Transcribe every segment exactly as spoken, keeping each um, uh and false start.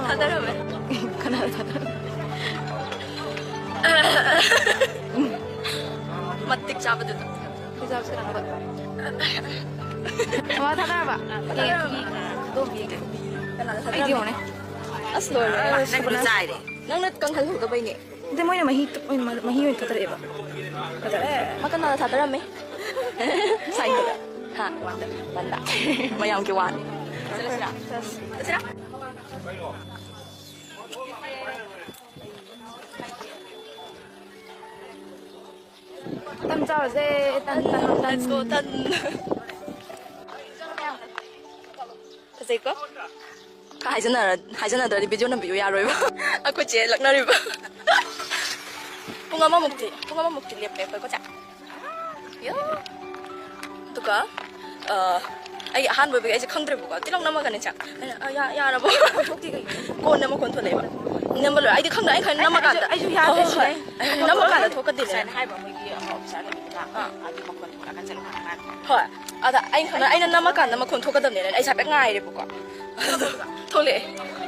ꯊꯥꯗꯔꯝꯃꯦ꯫ ꯀꯅꯥ ꯊꯥꯗꯔꯝꯃꯦ? ꯃꯇꯤꯛ ꯆꯥꯕꯗꯨꯗ꯫ ꯄꯤꯖꯥꯕꯁꯦ ꯀꯅꯥꯅꯣ? ꯃꯃꯥ ꯊꯥꯗꯔꯕ? ꯌꯦꯡꯒꯦ, ꯌꯦꯡꯒꯦ꯫ ꯑꯗꯣꯝ ꯌꯦꯡꯒꯦ꯫ ꯑꯩꯗꯤ ꯌꯦꯡꯉꯨꯅꯦ꯫ ꯑꯁ, ꯂꯣꯏꯔꯦ꯫ ꯑꯁ, ꯅꯪꯗꯤ ꯆꯥꯏꯔꯦ꯫ ꯅꯪꯅ ꯀꯪꯍꯜꯍꯧꯗꯕꯩꯅꯦ꯫ ꯑꯗꯩ ꯃꯣꯏꯅ ꯃꯍꯤ, ꯃꯍꯤ ꯑꯣꯏꯅ ꯊꯥꯗꯔꯛꯑꯦꯕ꯫ ꯐꯖꯔꯦ꯫ ꯃꯥ ꯀꯅꯥꯅ ꯊꯥꯗꯔꯝꯃꯦ? ꯁꯥꯏꯗ꯫ ꯍꯥ? ꯃꯌꯥꯝꯒꯤ ꯋꯥꯅꯤ꯫ ꯆꯠꯂꯁꯤꯔꯥ? ꯆꯠꯁꯤꯔꯥ? ꯇꯟ ꯆꯥꯔꯨꯁꯦ, ꯇꯟ, ꯇꯟ, ꯇꯟ꯫ Let's go, ꯇꯟ꯫ ꯐꯖꯩꯀꯣ? ꯈꯔ ꯍꯥꯏꯖꯟꯅꯔ-, ꯍꯥꯏꯖꯟꯅꯗ꯭ꯔꯗꯤ video ꯅꯝꯕꯤꯌꯨ ꯌꯥꯔꯣꯏꯕ꯫ ꯑꯩꯈꯣꯏ ꯆꯦ ꯂꯛꯅꯔꯤꯕ꯫ ꯄꯨꯡ ꯑꯃꯃꯨꯛꯇꯤ, ꯄꯨꯡ ꯑꯃꯃꯨꯛꯇꯤ ꯂꯦꯞꯄꯦ ꯑꯩꯈꯣꯏ ꯀꯣ ꯆꯦ꯫ ꯌꯣ꯫ ꯑꯗꯨꯒ, ꯑ, ꯑꯩ ꯑꯍꯥꯟꯕ ꯑꯣꯏꯕꯒꯤ ꯑꯩꯁꯦ ꯈꯪꯗ꯭ꯔꯦꯕꯀꯣ꯫ ꯇꯤꯜꯍꯧ ꯅꯝꯃꯒꯅꯦ ꯆꯦ꯫ ꯑꯩꯅ, "ꯑ, ꯌꯥ-, ꯌꯥꯔꯕꯣ?" ꯀꯣꯟꯅ ꯃꯈꯣꯟ ꯊꯣꯛꯂꯛꯑꯦꯕ꯫ ꯅꯝꯕ ꯂꯣꯏꯔꯦ꯫ ꯑꯩꯗꯤ ꯈꯪꯗ꯭ꯔꯦ, ꯑꯩꯅ ꯈꯜꯂꯤ ꯅꯝꯃꯀꯥꯟꯗ꯫ ꯑꯩꯁꯨ ꯌꯥꯗꯦ ꯍꯣꯏ, ꯍꯣꯏ, ꯁꯤꯅꯦ꯫ ꯍꯣꯏ꯫ ꯅꯝꯃꯀꯥꯟꯗ ꯊꯣꯛꯀꯗꯣꯏꯅꯦ꯫ ꯉꯁꯥꯏꯅ ꯍꯥꯏꯕ ꯃꯣꯏꯒꯤ ꯑꯃ officer ꯂꯩꯕꯗꯨꯅ, ꯑꯥ꯫ ꯑꯗꯨ ꯃꯈꯣꯟ ꯊꯣꯛꯂꯛꯑꯀꯥꯟ ꯆꯠꯂꯣ ꯍꯥꯏꯅ ꯍꯥꯏꯕ꯫ ꯍꯣꯏ꯫ ꯑꯗ ꯑꯩꯅ ꯈꯪꯉꯦ, ꯑꯩꯅ ꯅꯝꯃꯀꯥꯟꯗ ꯃꯈꯣꯟ ꯊꯣꯛꯀꯗꯕꯅꯦꯅ ꯑꯩꯁꯦ ꯍꯥꯏꯐꯦꯠ ꯉꯥꯏꯔꯦꯕꯀꯣ꯫ ꯑꯗꯣ ꯊꯣꯛꯂꯛꯑꯦ꯫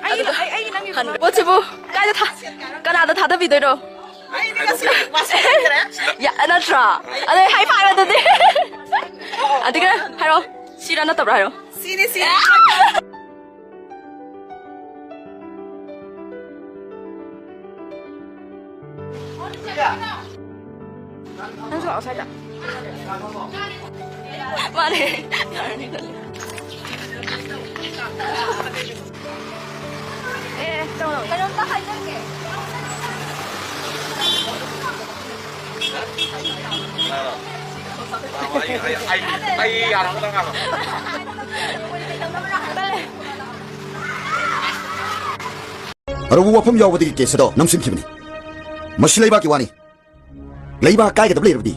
ꯑꯩ, ꯑꯗꯨꯒ ꯑꯩ, ꯑꯩꯒꯤ ꯅꯪꯒꯤ ꯍꯟ-, ꯄꯣꯠꯁꯤꯕꯨ ꯀꯥꯏꯗ ꯊꯥ-, ꯀꯅꯥꯗ ꯊꯥꯗꯕꯤꯗꯣꯏꯅꯣ? ꯑꯩꯗꯤ ꯉꯁꯤ ꯋꯥꯁꯔꯨꯝ ꯆꯠꯈ꯭ꯔꯦ꯫ ꯌꯥ, ꯅꯠꯇ꯭ꯔꯣ? ꯑꯗꯩ high five ꯑꯗꯨꯗꯤ꯫ ꯑꯗꯨꯒ ꯍꯥꯏꯔꯣ꯫ ꯁꯤꯔꯥ ꯅꯠꯇꯕ꯭ꯔꯥ ꯍꯥꯏꯔꯣ꯫ ꯁꯤꯅꯤ, ꯁꯤꯅꯤ꯫ ꯅꯪꯁꯨ ꯂꯥꯛꯑꯣ ꯁ꯭ꯋꯥꯏꯗ꯫ ꯃꯥꯅꯦ꯫ ꯌꯥꯔꯅꯤ꯫ ꯑꯦ, ꯆꯪꯉꯣ꯫ ꯀꯩꯅꯣꯝꯇ ꯍꯥꯏꯖꯒꯦ꯫ ꯑꯩ, ꯑꯩ, ꯑꯩ, ꯑꯩ ꯌꯥꯔꯕ ꯅꯪ ꯍꯥꯏꯕ? ꯑꯔꯧꯕ ꯋꯥꯐꯝ ꯌꯥꯎꯕꯗꯒꯤ case ꯑꯗꯣ ꯅꯝꯁꯤꯟꯈꯤꯕꯅꯤ꯫ ꯃꯁꯤ ꯂꯩꯕꯥꯛꯀꯤ ꯋꯥꯅꯤ꯫ ꯂꯩꯕꯥꯛ ꯀꯥꯏꯒꯗꯕ ꯂꯩꯔꯕꯗꯤ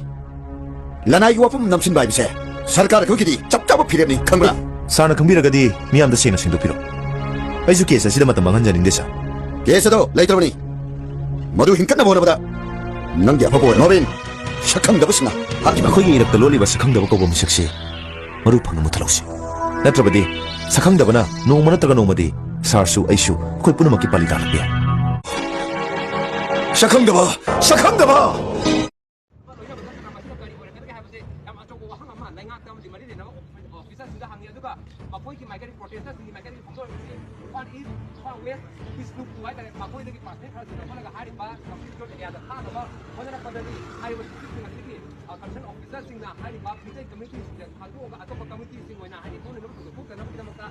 ꯂꯅꯥꯏꯒꯤ ꯋꯥꯐꯝ ꯅꯝꯁꯤꯟꯕ ꯍꯥꯏꯕꯁꯦ ꯁꯔꯀꯥꯔ ꯑꯩꯈꯣꯏꯒꯤꯗꯤ ꯆꯞ ꯆꯥꯕ ꯐꯤꯔꯦꯞꯅꯤ, ꯈꯪꯕ꯭ꯔꯥ? ꯁꯥꯔꯅ ꯈꯪꯕꯤꯔꯒꯗꯤ ꯃꯤꯌꯥꯝꯗ ꯁꯦꯡꯅ ꯁꯦꯡꯗꯣꯛꯄꯤꯔꯣ꯫ ꯑꯩꯁꯨ case ꯑꯁꯤꯗ ꯃꯇꯝ ꯃꯥꯡꯍꯟꯖꯅꯤꯡꯗꯦ, ꯁꯥꯔ꯫ Case ꯑꯗꯣ ꯂꯩꯇ꯭ꯔꯕꯅꯤ꯫ ꯃꯗꯨ ꯍꯤꯡꯀꯠꯅꯕ ꯍꯣꯠꯅꯕꯗ ꯅꯪꯒꯤ ꯑꯐꯕ ꯑꯣꯏꯔꯣ꯫ ꯅꯣꯕꯤꯟ, ꯁꯛꯈꯪꯗꯕꯁꯤꯡꯅ ꯍꯥꯠꯈꯤꯕ꯫ ꯑꯩꯈꯣꯏꯒꯤ ꯏꯔꯛꯇ ꯂꯣꯠꯂꯤꯕ ꯁꯛꯈꯪꯗꯕ ꯀꯧꯕ ꯃꯤꯁꯛꯁꯤ ꯃꯔꯨ ꯐꯪꯅ ꯃꯨꯠꯊꯠꯍꯧꯁꯤ꯫ ꯅꯠꯇ꯭ꯔꯕꯗꯤ ꯁꯛꯈꯪꯗꯕꯅ ꯅꯣꯡꯃ ꯅꯠꯇ꯭ꯔꯒ ꯅꯣꯡꯃꯗꯤ ꯁꯥꯔꯁꯨ ꯑꯩꯁꯨ ꯑꯩꯈꯣꯏ ꯄꯨꯝꯅꯃꯛꯀꯤ ꯄꯥꯂꯤ ꯇꯥꯔꯛꯂꯦ꯫ ꯁꯛꯈꯪꯗꯕ! ꯁꯛꯈꯪꯗꯕ! ꯂꯣꯏꯅꯕ ꯅꯠꯇꯅ ꯃꯁꯤꯅ ꯀꯔꯤ ꯑꯣꯏꯔꯛꯀꯗꯒꯦ ꯍꯥꯏꯕꯁꯦ ꯌꯥꯝ ꯑꯆꯧꯕ ꯋꯥꯍꯪ ꯑꯃ ꯂꯩꯉꯥꯛꯇ ꯑꯃꯗꯤ ꯃꯔꯤ ꯂꯩꯅꯕ ꯑꯣꯐꯤꯁꯔꯁꯤꯡꯗ ꯍꯪꯉꯤ꯫ ꯑꯗꯨꯒ ꯃꯈꯣꯏꯒꯤ ꯃꯥꯏꯀꯩ, ꯄ꯭ꯔꯣꯇꯦꯁꯇꯔꯁꯤꯡꯒꯤ ꯃꯥꯏꯀꯩꯗꯒꯤ ꯐꯣꯡꯗꯣꯔꯛꯄꯁꯤ ꯏꯝꯐꯥꯜ ꯏꯁ, ꯏꯝꯐꯥꯜ ꯋꯦꯁ, ꯕꯤꯁꯅꯨꯄꯨꯔ ꯍꯥꯏꯇꯥꯔꯦ, ꯃꯈꯣꯏꯗꯒꯤ ꯄꯥꯔꯁꯅꯦꯜ ꯈꯔꯁꯤꯅ ꯂꯧꯈꯠꯂꯒ ꯍꯥꯏꯔꯤꯕ ꯀꯝꯐ꯭ꯂꯤꯛ ꯖꯣꯟ ꯑꯦꯔꯤꯌꯥꯗ ꯊꯥꯅꯕ ꯍꯣꯠꯅꯔꯛꯄꯗꯗꯤ ꯍꯥꯏꯔꯤꯕ ꯗꯤꯁꯇ꯭ꯔꯤꯛꯁꯤꯡ ꯑꯁꯤꯒꯤ, ꯑ, ꯀꯟꯁꯔꯟ ꯑꯣꯐꯤꯁꯔꯁꯤꯡꯅ ꯍꯥꯏꯔꯤꯕ ꯃꯤꯇꯩ ꯀꯝꯃ꯭ꯌꯨꯅꯤꯇꯤꯁꯤꯡꯁꯦ ꯊꯥꯗꯣꯛꯑꯒ ꯑꯇꯣꯞꯄ ꯀꯝꯃ꯭ꯌꯨꯅꯤꯇꯤꯁꯤꯡ ꯑꯣꯏꯅ ꯍꯥꯏꯗꯤ ꯊꯣꯛꯅꯅꯕ ꯊꯣꯛꯇꯅꯕꯒꯤꯗꯃꯛꯇ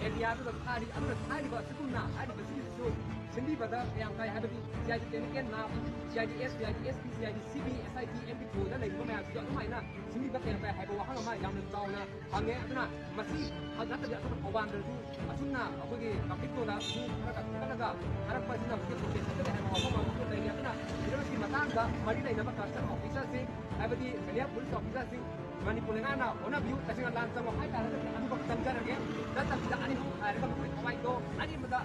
ꯑꯦꯔꯤꯌꯥꯗꯨꯗ ꯊꯥꯔꯤ꯫ ꯑꯗꯨꯅ ꯊꯥꯔꯤꯕ ꯑꯁꯤꯒꯨꯝꯅ ꯍꯥꯏꯔꯤꯕꯁꯤꯒꯤꯁꯨ ꯁꯤꯟꯕꯤꯕꯗ ꯀꯌꯥꯝ ꯀꯥꯏ ꯍꯥꯏꯕꯗꯤ ꯁꯤ ꯑꯥꯏ ꯗꯤ ꯇꯦꯛꯅꯤꯀꯦꯜ ꯂꯥꯕ, C I D S, C I D S P, C I D C B, S I T, N P code ꯂꯩꯔꯤꯕ ꯃꯌꯥꯝꯁꯤꯁꯨ ꯑꯗꯨꯃꯥꯏꯅ ꯁꯤꯟꯕꯤꯕ ꯀꯌꯥꯝ ꯀꯥꯏ ꯍꯥꯏꯕ ꯋꯥꯍꯪ ꯑꯃ ꯌꯥꯝꯅ ꯆꯥꯎꯅ ꯐꯪꯉꯦ꯫ ꯑꯗꯨꯅ ꯃꯁꯤ ꯅꯠꯇ꯭ꯔꯗꯤ ꯑꯇꯣꯞꯄ ꯊꯧꯕꯥꯜꯗꯁꯨ ꯑꯁꯨꯝꯅ ꯑꯩꯈꯣꯏꯒꯤ ꯀꯝꯐ꯭ꯂꯤꯛ ꯖꯣꯟꯗ ꯃꯤ ꯈꯔꯒ ꯈꯠꯂꯒ ꯊꯥꯔꯛꯄꯁꯤꯅ ꯍꯧꯖꯤꯛ ꯄ꯭ꯔꯣꯇꯦꯁ ꯆꯠꯊꯔꯦ ꯍꯥꯏꯕ ꯋꯥꯐꯝ ꯑꯃꯁꯨ ꯂꯩꯔꯤ꯫ ꯑꯗꯨꯅ ꯂꯤꯗꯔꯁꯀꯤ ꯃꯇꯥꯡꯗ ꯃꯔꯤ ꯂꯩꯅꯕ ꯀꯟꯁꯔꯟ ꯑꯣꯐꯤꯁꯔꯁꯤꯡ, ꯍꯥꯏꯕꯗꯤ ꯁꯦꯅꯤꯌꯔ ꯄꯨꯂꯤꯁ ꯑꯣꯐꯤꯁꯔꯁꯤꯡ, ꯃꯅꯤꯄꯨꯔ ꯂꯩꯉꯥꯛꯅ ꯍꯣꯠꯅꯕꯤꯌꯨ꯫ ꯇꯁꯦꯡꯅ ꯂꯥꯟ ꯆꯪꯉꯣ ꯍꯥꯏꯇꯥꯔꯒꯗꯤ ꯑꯗꯨꯈꯛ ꯆꯪꯖꯔꯒꯦ꯫ ꯅꯠꯇꯕꯤꯗ ꯑꯅꯤꯃꯛ ꯍꯥꯏꯔꯒ ꯃꯈꯣꯏ ꯊꯋꯥꯏꯗꯣ ꯑꯔꯦꯝꯕꯗ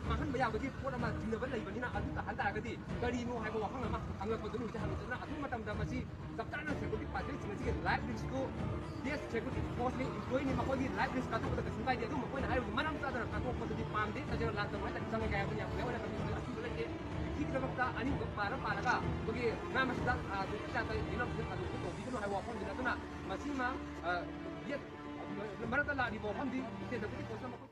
ꯃꯥꯡꯍꯟꯕ ꯌꯥꯕꯒꯤ ꯄꯣꯠ ꯑꯃ ꯆꯤꯡꯅꯕ ꯂꯩꯕꯅꯤꯅ, ꯑꯗꯨ ꯇꯥꯍꯟ ꯇꯥꯔꯒꯗꯤ ꯀꯔꯤꯅꯣ ꯍꯥꯏꯕ ꯋꯥꯐꯝ ꯑꯃ ꯍꯪꯂꯛꯄꯗꯨꯅ ꯍꯧꯖꯤꯛ ꯍꯪꯉꯤꯗꯅ꯫ ꯑꯗꯨ ꯃꯇꯝꯗ ꯃꯁꯤ ꯆꯞ ꯆꯥꯅ ꯁꯦꯀ꯭ꯌꯨꯔꯤꯇꯤ ꯄꯥꯔꯁꯟꯁꯤꯡ ꯑꯁꯤꯒꯤ ꯂꯥꯏꯐ ꯔꯤꯁꯛꯇꯨ, ꯗꯦꯁ ꯁꯦꯀ꯭ꯌꯨꯔꯤꯇꯤ ꯐꯣꯔꯁꯅꯤ, ꯏꯝꯄ꯭ꯂꯣꯌꯤꯅꯤ, ꯃꯈꯣꯏꯒꯤ ꯂꯥꯏꯐ ꯔꯤꯁꯛ ꯀꯥꯊꯣꯛꯄꯗ ꯀꯩꯁꯨ ꯀꯥꯏꯗꯦ꯫ ꯑꯗꯨ ꯃꯈꯣꯏꯅ ꯍꯥꯏꯔꯤꯕ ꯃꯔꯝ ꯆꯥꯗꯅ ꯀꯥꯊꯣꯛꯄꯗꯨꯗꯤ ꯄꯥꯝꯗꯦ꯫ ꯇꯁꯦꯡꯅ ꯂꯥꯟ ꯇꯧꯕ ꯍꯥꯏꯇꯥꯔꯦ, ꯆꯪꯉꯒꯦ ꯍꯥꯏꯕꯗꯤ ꯌꯥꯝ ꯂꯦꯋꯥꯏꯅ ꯀꯝꯄ꯭ꯂꯦꯟ ꯑꯁꯤꯕ ꯂꯩꯇꯦ꯫ ꯁꯤꯒꯤꯗꯃꯛꯇ ꯑꯅꯤꯃꯛ ꯄꯥꯔ ꯄꯥꯔꯒ ꯑꯩꯈꯣꯏꯒꯤ ꯉꯥ ꯃꯆꯤꯟꯖꯥꯛ, ꯑ, ꯑꯗꯨ ꯆꯥꯛꯇ ꯌꯦꯟꯅꯕꯁꯦ ꯑꯗꯨ ꯇꯧꯕꯤꯒꯅꯨ ꯍꯥꯏꯕ ꯋꯥꯐꯝꯁꯤꯅ꯫ ꯑꯗꯨꯅ ꯃꯁꯤꯃ, ꯑ, ꯌꯦꯠ-, ꯃꯔꯛꯇ ꯂꯥꯛꯂꯤꯕ ꯋꯥꯐꯝꯗꯤ ꯁꯦꯟꯗꯕꯒꯤ ꯄꯣꯠꯁꯛ ꯃꯈꯣꯏ